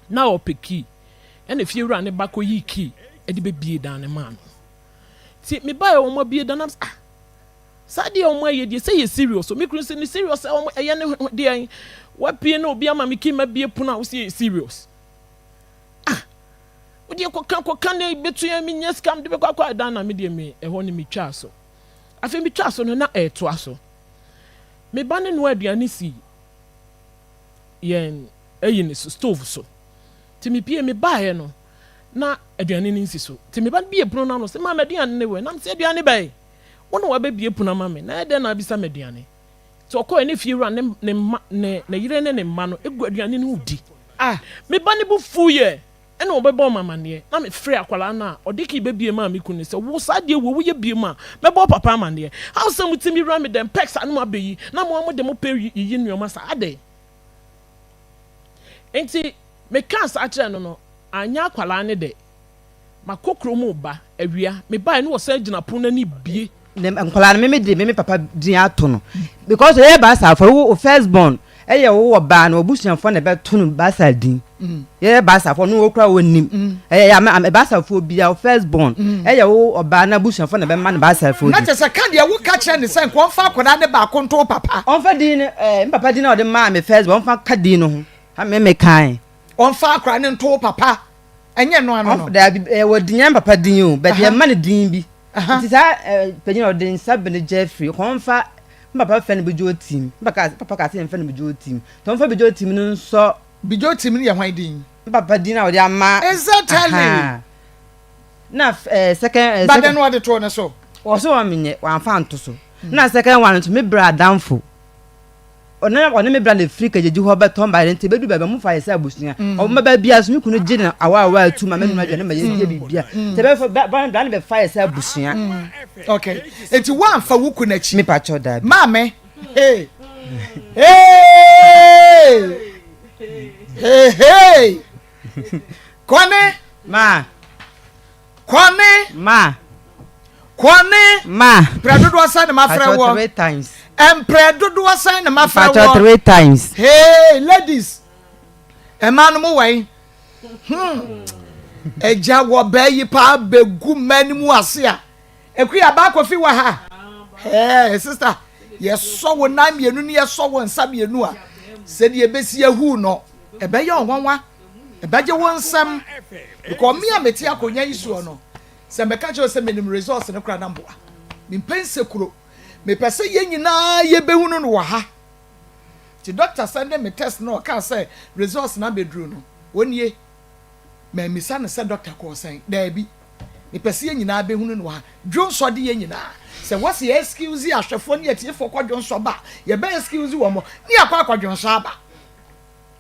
Na ɔpɛ key, ɛna fiewura ne ba kɔyii key de bɛbie dan no maa no. Nti mebaeɛ wɔn abie dan no, ah, saa deɛ wɔn ayɛ deɛ, sɛ yɛ serious o. Me kunu sɛ ne serious sɛ wɔn ɛyɛ ne ho deɛ, wapie na obi ama me key ma bie pono a, wosi yɛ serious. Ah, wodeɛ kɔka kɔka ne bɛtu yɛn, menyɛ sika mede bɛkɔ akɔ adan na medeɛ me ɛhɔ ne metwaa so. Afei metwaa so no na ɛɛtoa so. Me ba ne noa aduane si yɛn ayi ne so, stove so. Nti mepie mebaeɛ no na aduane no nsi so. Nti me ba no bie pono no ano sɛ, "Maame, aduane ne wɔ?" Nam sɛ, "Aduane bɛyɛ wo na wabɛbie pono ama me na ɛdɛn na abisa me aduane?" Nti ɔkɔɛ ne fie wura ne ne mma, ne ne yere ne ne mma no egu aduane no ho di. Ah. Me ba ne bo fu yɛ, ɛna ɔbɛbɔ ɔmo amaneɛ na mefrɛ akwadaa no a ɔde kii bɛbie maa me kunu sɛ, "Wo saa deɛ wo woyɛ bie mu a, mɛbɔ papa amaneɛ. Awo sɛ mo ti mi wura mi dɛm pɛks ano abɛyi na mo a mo de mo pɛ yiyi nneɛma saa adɛ?" Nti meka saa kyerɛ no, anya akwadaa ne dɛ makɔ kurom ba awia, mebaeɛ ne wɔsan gyina pono n'ani bie. Ne nkwadaa no, meme de meme papa din ato no because ɛyɛ baasa wo first born, ɛyɛ wo wɔ baa no, obusuafoɔ na ɛbɛto no baasa din. Yɛyɛ baasafoɔ no, wokura wɔ nim ɛyɛ ama baasafoɔ bia wo first born, ɛyɛ wo ɔbaa na abusuafoɔ na ɛbɛma no baasafoɔ Na din. Kyɛ sɛ ka deɛ woka kyerɛ ne sɛ nka ɔmfa akwadaa ne baako nto wo papa. Ɔmfa din no, me papa din na ɔde maa me first born, ɔmfa ka din no ho ha me me kan. Ɔmfa akwadaa ne nto wo papa, ɛnyɛ no ano no? Ɔmfa daabi, wɔ din yɛn papa din o, but yɛma no din bi. Nti saa panyin a ɔde nsa bene Jeffrey kɔnfa, me papa fɛ no Bidjo Tim, me papa ka sɛ yɛmfɛ no Bidjo Tim, nti ɔmfa Bidjo Tim no nsɔ. Bidjo Tim no yɛ hwan din? Me papa din a ɔde ama. Exactly. Na second bade second no ɔde too ne so. Wɔ so wɔn menyɛ wɔamfa nto so. Na second one nso, me bra adamfo, ɔne me bra na efiri Kegyegye hɔ bɛtɔn ba, nti ebedu baabi a mo fa yɛ sɛ abusua. Ɔmo bɛba bia so, me kunu gye no awa awa atu ma me nua aduane ma yɛ yɛ bibia, nti ɛbɛfa ba ba bra ne bɛfa yɛ sɛ abusua. Okay, eti woamfa wo kunu akyi? Me pa kyɛw, daabi. Maame, hey hey hey hey, kɔne. Ma. Kɔne. Ma. Kɔne. Ma. Mprɛ dodoɔ sɛn na mafrɛ Patro wɔ? Three times. Mprɛ dodoɔ sɛn na mafrɛ Patro wɔ? Three times. Hey ladies, ɛmaa no mo wɛn Agya wɔ bɛɛ yi paa bɛgu mmaa no mu ase a, Ekuya baako fi wɔ ha. Hey sister, yɛsɔ wo nan mmienu ne yɛsɔ wo nsa mmienu a, sɛdeɛ ebesi ehu no, ɛbɛyɛ ɔnwanwa, ɛbɛgye wo nsɛm, because me a mete akonnwa yi soɔ no, sɛ mɛka kyerɛ sɛ menim results no koraa na mboa mempɛ nsekuro. Mepɛ sɛ yɛn nyinaa yɛbɛhunu no wɔ ha. Nti doctor send me test na ɔkaa sɛ results na abɛduru no, wɔnie. Mammisa no sɛ doctor kɔɔ sɛn, daabi. Mepɛ sɛ yɛn nyinaa bɛhunu no wɔ ha. Dwonsɔ de yɛn nyinaa sɛ wɔsi excuse ahwɛfoɔ ne atiefoɔ kɔ dwonsɔ ba, yɛbɛ excuse wɔn mo ne yɛakɔ akɔ dwonsɔ aba,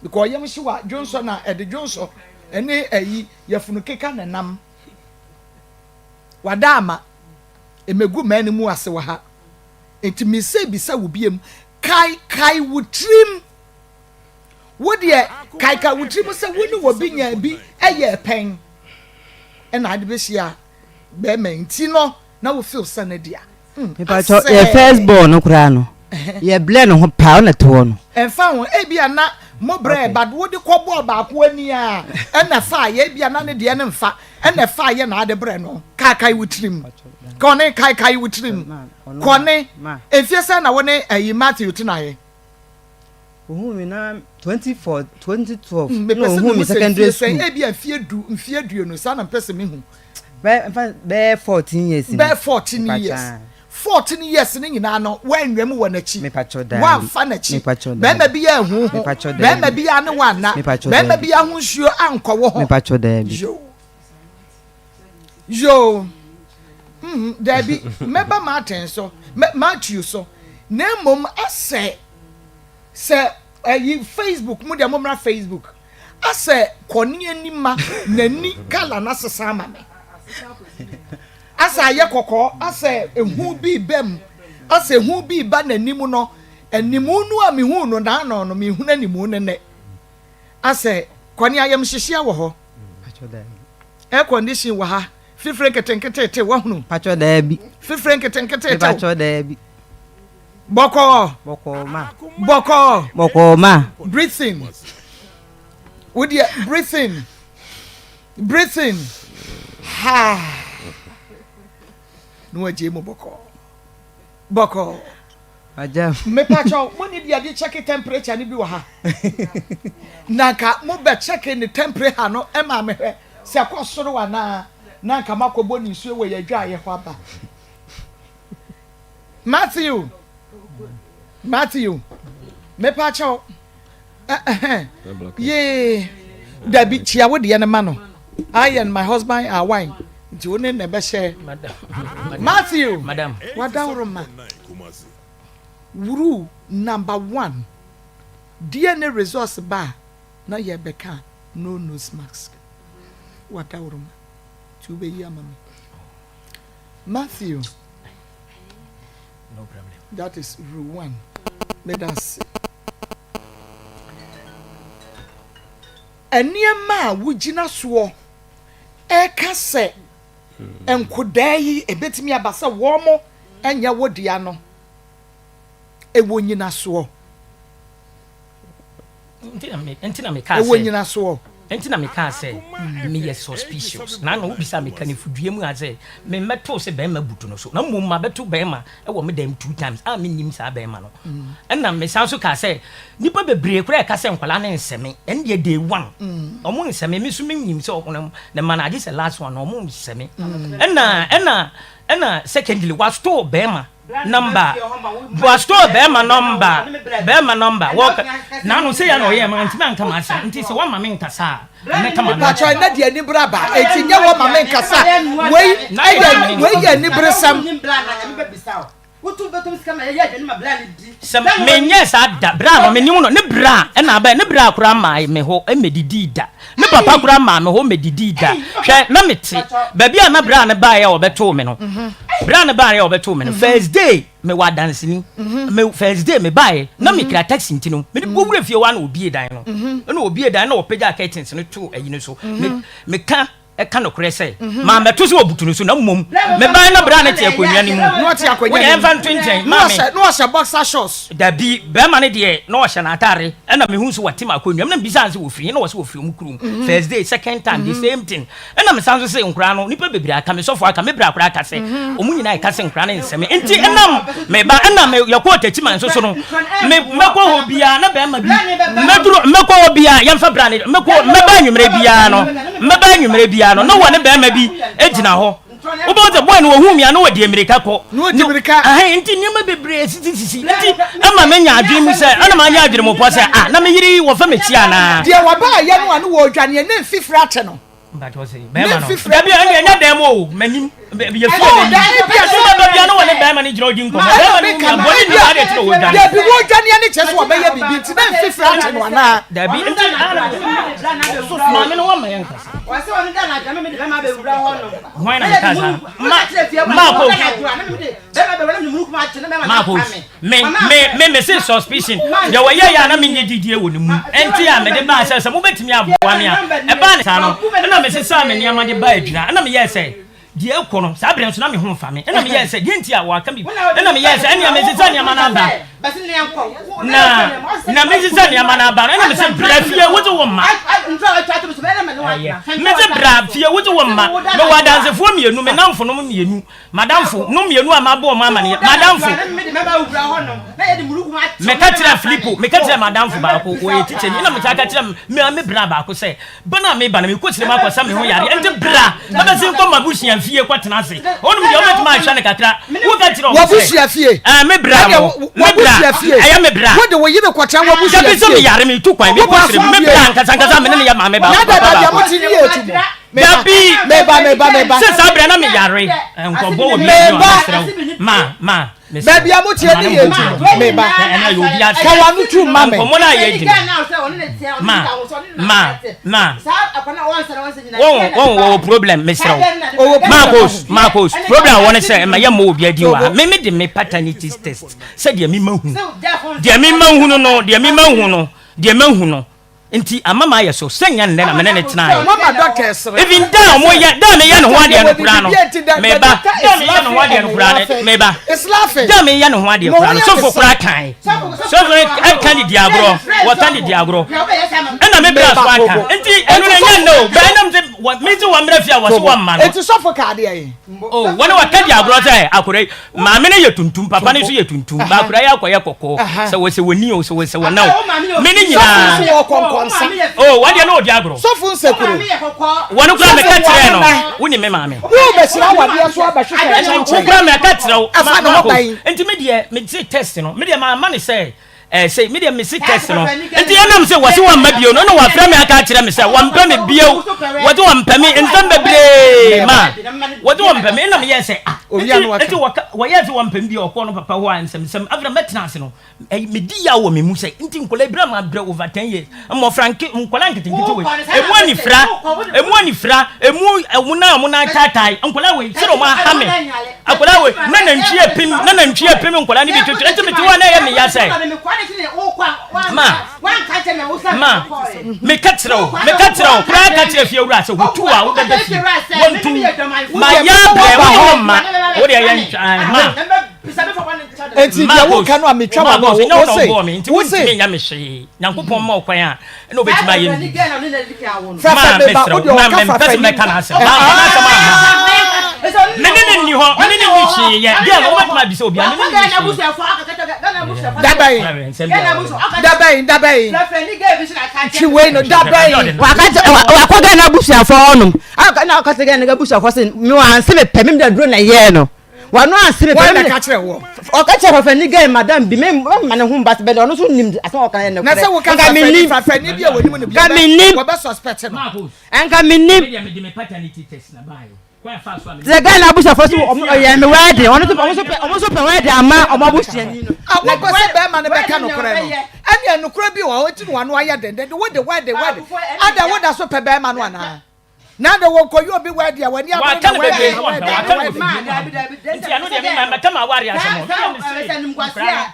because ɔyam hyew a, dwonsɔ na ɛde dwonsɔ ɛne ɛyi yɛfunu keka na nam wada ama emegu mmaa no mu ase wɔ ha. Nti mise bisa wo biem, kae kae wo tirim, wo deɛ kae kae wo tirim sɛ wo ne wɔ bi nya bi ɛyɛ pɛn ɛna ade bɛhyia bɛrima nti no na wo feel sɛ ne dea. Mipatɔ yɛ first born no koraa no, yɛ blɛ ne ho paa, ɔna te hɔ no. Ɛnfa ho, ebi a na mo brɛ, but wo de kɔ bɔɔl baako ani a ɛna fa yɛ, ebi a na ne deɛ ne nfa ɛna fa yɛ na ade brɛ no. Kaekae wo tirim kɔne, kaekae wo tirim kɔne. Efie sɛ na wo ne ɛyi Matthew tena yɛ? Ohun mi na 24, 2012 na ohun mi secondary school. Ebi a mfie 10, mfie 20 saa na mpɛ sɛ mehu. Bɛɛ nfa bɛɛ 14 years. Bɛɛ 14 years, 14 years ne nyinaa no, woanwam wɔ n'akyi, woamfa n'akyi, bɛrima bi yɛ ɛho ho, bɛrima bi yɛ ane wanna, bɛrima bi yɛ ho nsuo ankɔ wo ho? Mepatwɔ, daabi. Yo yo, daabi, mɛba Martin so, Matthew so, na mmom asɛ sɛ ɛyi Facebook mu deɛ, mommra Facebook asɛ kɔne anim ma n'ani kala n'asesa ama me, asɛ ayɛ kɔkɔɔ, asɛ ehu bi ba mu, asɛ ehu bi ba n'anim no, animu no a mihu no n'ano no, mihu n'animu no nɛ asɛ kɔne ayɛmhyehyeɛ wɔ hɔ, air condition wɔ ha, fifire nketenkete te wahunu. Patwɔ, daabi. Fifire nketenkete te. Patwɔ, daabi. Bɔkɔɔ. Bɔkɔɔ ma. Bɔkɔɔ. Bɔkɔɔ ma. Breathing. Wo deɛ breathe in, breathe in, ha. Na wagye mu bɔkɔɔ, bɔkɔɔ. Mepakyɛw, mo ni deɛ de check temperature no bi wɔ ha? Na nka mo bɛ check ne temperature no ɛma me hwɛ sɛ kɔ soro anaa, na nka makɔbɔ ne nsuo wɔ yɛ adwaeɛ hɔ aba. Matthew, Matthew, mepakyɛw, yee, dabi, kyia wo deɛ no ma no. I and my husband are one. Nti wo ne na ɛbɛhyɛ. Matthew, Madam. Wadaworo Rule number one. DNA results ba na yɛbɛka no nose mask. Wadaworo ma. Nti wobɛyi ama me. Matthew. No problem. That is rule one. Meda ase. Nneɛma a wogyina soɔ ɛka sɛ nkodaa yi ebetumi aba sɛ wɔn mo nyɛ wo dea no, ɛwɔ nyinasoɔ? Nti na mekaa ɛwɔ sɛ nyinasoɔ. Nti na mekaa sɛ meyɛ suspicious na na wobisa meka ne fudua mu a sɛ memmɛtoo sɛ bɛrima butu no so, na mmom mabɛto bɛrima ɛwɔ me dam two times a mennim saa bɛrima no. Ɛna mesan so kaa sɛ nnipa bebree koraa ɛka sɛ nkwalaa ne nsɛme. Ɛne deɛ day one ɔmo nsɛme, me so menim sɛ ɔmo ne ma no agye sɛ last one ɔmo nsɛme. Ɛna secondly, wastore bɛrima number, wastore bɛrima number wɔka nano sɛ yɛ na ɔyɛ ma ntumi anka ma asɛm. Nti sɛ woama me nkasa a, mɛka ma no. Mepakyɛw, ɛnɛ deɛ anibere aba, eti nyɛ wɔ ma me nkasa. Wei ɛyɛ, wei yɛ aniberesɛm. Sɛ menyɛ saa da berɛ a no menim no ne berɛ a ɛna abɛ ne berɛ a koraa maa me hɔ mɛdidii da, ne papa koraa maa me hɔ mɛdidii da. Hwɛ, na mete baabi a na berɛ a ne baeɛ a wɔbɛtoo me no, berɛ a ne baeɛ a wɔbɛtoo me no, first day, mewɔ adanseni. Me first day me baeɛ na mekura taxi, nti no mede kɔwura fie hɔ a na obie dan no, ɛna obie dan na wɔpagya curtains no to ayi no so. Meka ɛka nokorɛ sɛ maa mɛto sɛ wɔbutu no so, na mmom mebaeɛ na berɛ a ne te akonnwa no mu. Na ɔte akonnwa wode no mu. Ɛmfa nto nkyɛn Na maame. ɔhyɛ, na ɔhyɛ boxer shorts. Dabi, bɛrima no deɛ na ɔhyɛ n'ataare. Ɛna mehu sɛ wɔte ma akonnwa mu na mbisa sɛ wɔfiri na wɔ sɛ wɔfiri ɔmo kurom. First day, second time, the same thing. Ɛna mesan so sɛ nkoraa no, nipa bebree aka, me sɔfo aka, me bra koraa aka sɛ ɔmo nyinaa ɛka sɛ nkoraa no nsɛm. Nti ɛnam meba ɛna me yɛkɔɔ Takyiman nso so no, me mɛkɔ hɔ biara na bɛrima bi mɛduru, mɛkɔ hɔ biara yɛmfa bra ne mɛkɔ, mɛba anwummerɛ biara no, mɛba anwummerɛ biara no na wɔ ne bɛrima bi gyina hɔ. Wobɛhu sɛ boy no wɔhu mi a na wɔde mmirika kɔ. Na wɔde mmirika. Ahɛn, nti nneɛma bebree sisisisi nti ɛma menya adwene mu sɛ ɛna manya adwene mu pɔ sɛ ah, na me yere yi wɔfa m'akyi anaa. Deɛ wɔbaayɛ no a ne wɔredwaneɛ ne mfifiri ate no. Bɛrima no dabi, ɛne ɛnyɛ dɛm o, m'anim yɛ fie Oh, n'anim dabi, bi a ɛso bɛba bia na wɔne bɛrima no gyina ɔdi nkɔmmɔ. Bɛrima no meka nya no bɔne ebi ni a adeɛ kyerɛ wɔdwane. Dabi, wɔredwaneɛ ne kyerɛ sɛ wɔbɛyɛ biribi nti na mfifiri ate no anaa? Dabi, nti maame no wɔma yɛ nkasa. Hwan na meka saa? Ma Marcos, me se suspicion deɛ wɔyɛ yɛ a na menyɛ didie wɔ ne mu, ɛnti a mede baa sɛ mobɛtumi aboa me a ɛbaa ne saa no, ɛna mesesaa me nneɛma de baa Adwira. Ɛna meyɛɛ sɛ deɛ ɛkɔ no saa berɛ nso na me ho mfa me. Ɛna meyɛɛ sɛ deɛ nti a wɔaka bi, ɛna meyɛɛ sɛ ɛnea mesesa nneɛma no aba na mesesa nneɛma no aba no, ɛna mese bra fie wogye wo mma. Ɛyɛ mese bra fie wogye wo mma. Mewɔ adansefoɔ mmienu, me namfo nom mmienu, madamfo nom mmienu a mabɔ ɔmo amaneɛ. Madamfo, meka kyerɛ Filipo, meka kyerɛ madamfo baako, wɔyɛ tikyani, ɛna meka ka kyerɛ me bra baako sɛ bɛn a meba no mekɔ kyerɛ mu akɔsa me ho yareɛ, nti bra na bɛsi nkɔ m'abusua fie kɔtena ase. Ɔnom deɛ wobɛtumi ahwɛ no kakra. Woka kyerɛ ɔmo sɛ W'abusua fie? Ɛɛ, me bra Ɛdeɛ mo me bra w'abusua fie? Ɛyɛ me bra. Wode wo yere kɔtena w'abusua Dabi, sɛ fie? meyare metu kwan mekɔ Wobɔ kyerɛ mu me asomdwie. bra ankasa ankasa, me ne ne yɛ maame baako Na papa dada deɛ baako. mote ne yɛ etu mu. Meba. Dabi. Meba, meba, meba. Sɛ saa berɛ na meyare nkɔbɔ wɔ bi Meba. mesrɛ wo, ma mesrɛ Baabi a moteɛ ne yɛ etu mu. Meba. Ɛna yɛ obi ase. Ka w'ano tu ma me. Nkɔmmɔ no a yɛdi no, ma wɔn wɔwɔ problem, mesrɛ wo. Ɔwɔ problem. Marcos, Marcos, problem a wɔn sɛ ɛma yɛ mmɔ obi adi wɔ ha. Me de me paternity test sɛ deɛ mi ma hu, deɛ mi ma hu no, deɛ mi ma hu no, deɛ ma hu no. Nti ama mayɛ so sɛ nyɛ nnɛ na me ne no tenaeɛ. Mama doctor sere. Even da a wɔyɛ da a meyɛ ne ho adeɛ no koraa no meba da a meyɛ ne ho adeɛ no koraa no meba da a meyɛ ne ho adeɛ koraa no sɔfo koraa kan sɔfo ɛka ne di agorɔ wɔka ne di agorɔ ɛna me bra so aka nti ɛno na nyɛ nnɛ o bɛn nam sɛ me se wɔn mmerɛ fie a wɔse wɔn mma no. Eti sɔfo ka adeɛ yi. O wɔne wɔka di agorɔ sɛ akora yi maame no yɛ tuntum papa no nso yɛ tuntum ba akora yi akɔyɛ kɔkɔɔ sɛ wɔsɛ wɔni o sɛ wɔsɛ wɔna o me ne nyinaa sɔfo nso wɔ kɔnkɔnsa o wɔn deɛ na ɔdi agorɔ sɔfo nsekuro wɔn kura mɛka kyerɛ no wo ne me maame wo bɛsira awadeɛ so abɛhwehwɛ nkyɛnkyɛn wo kura mɛka kyerɛ wo ɛfa ne ho bɛn nti me deɛ me se test no me deɛ maa ma ne sɛ Eh, sei, me deɛ mese test no. Nti ɛnam sɛ wɔse wɔmma bio no, na wɔafrɛ me aka akyerɛ me sɛ wɔmpɛ me bio. Wɔse wɔmpɛ me nsɛm bebree ma. Wɔse wɔmpɛ me, ɛna meyɛɛ sɛ ah. Nti, nti wɔka, wɔyɛɛ sɛ wɔmpɛ me bio, ɔkɔɔ no papa hɔ a nsɛmsɛm. Afei na mɛtena ase no, ɛy, medi yaw wɔ me mu sɛ, nti nkwadaa yi, berɛ a mabrɛ over 10 years, mmɔfra nke, nkwadaa nketenkete wei, emu anifira, emu anifira, emu, wɔn nan a wɔn nan taatae, nkwadaa wei, sɛdeɛ wɔn aha me. Akwadaa wei na nantwie apem na nantwie apem nkwadaa no bi twetwe nti mete hɔ a na ɛyɛ me ya sɛ ma ma meka kyerɛ wo meka kyerɛ wo koraa ka kyerɛ fie wura sɛ wotu a wobɛba fie wɔntu ma yɛ abrɛ wo ne wo mma wo deɛ yɛ ntwa ma Enti deɛ woka no a metwa ma w'ano bɔs nyɛ wo na wo se wobɔɔ me nti wo se wontumi nyɛ me hwee nyankopɔn ma wo kwan a ɛna obɛtumi ayɛ me biribi Frafra ma me ba mesrɛ wo wo deɛ ma ɔka mempɛ frafra sɛ ni mɛka n'asɛm mamfa n'asɛm amma me ne ne nni hɔ me ne ne nni hwee yɛ deɛ no wobɛtumi abisa obi a me ne ne nni hwee Dabɛn dabɛn dabɛn twi wei no dabɛn. Wakɔ Ghana abusuafoɔ hɔnom na ɔka sɛ Ghana abusuafoɔ sɛ me wanse mepɛ me mede aduro na ɛyɛɛ no wano anse mepɛ Wɔn na ka kyerɛ wɔ. Ɔka kyerɛ fafani gɛn madam bi me ma ne ho mba bɛn ɔno nso nim asɛm a ɔka yɛ Na nokorɛ sɛ woka nka frafrani menim frafrani bi a wɔnim no bi nka menim wɔbɛ suspect no. nka menim Me deɛ mede me paternity test na baeɛ kwan a ɛfaa so a me sɛ Ghana abusuafoɔ so ɔmo ɔyɛ me wɛɛden ɔno nso ɔmo nso pɛ ɔmo nso pɛ wɛɛden ama ɔmo abusuani no A wopɛ sɛ bɛrima no bɛka nokorɛ no ɛnneɛ nokorɛ bi wɔ hɔ nti na wano ayɛ denden wode wɛde wɛde ada woda so pɛ bɛrima no anaa na de wɔkɔyɛ obi wɛde a w'ani abere Waka na no wɛde bebree na sɛ wɔmpɛ wɛde waka na no wɔ wɛde fidie mu ha nti ɛno deɛ me ma mɛka m'aware asɛm hɔ me deɛ mese nkwadaa no.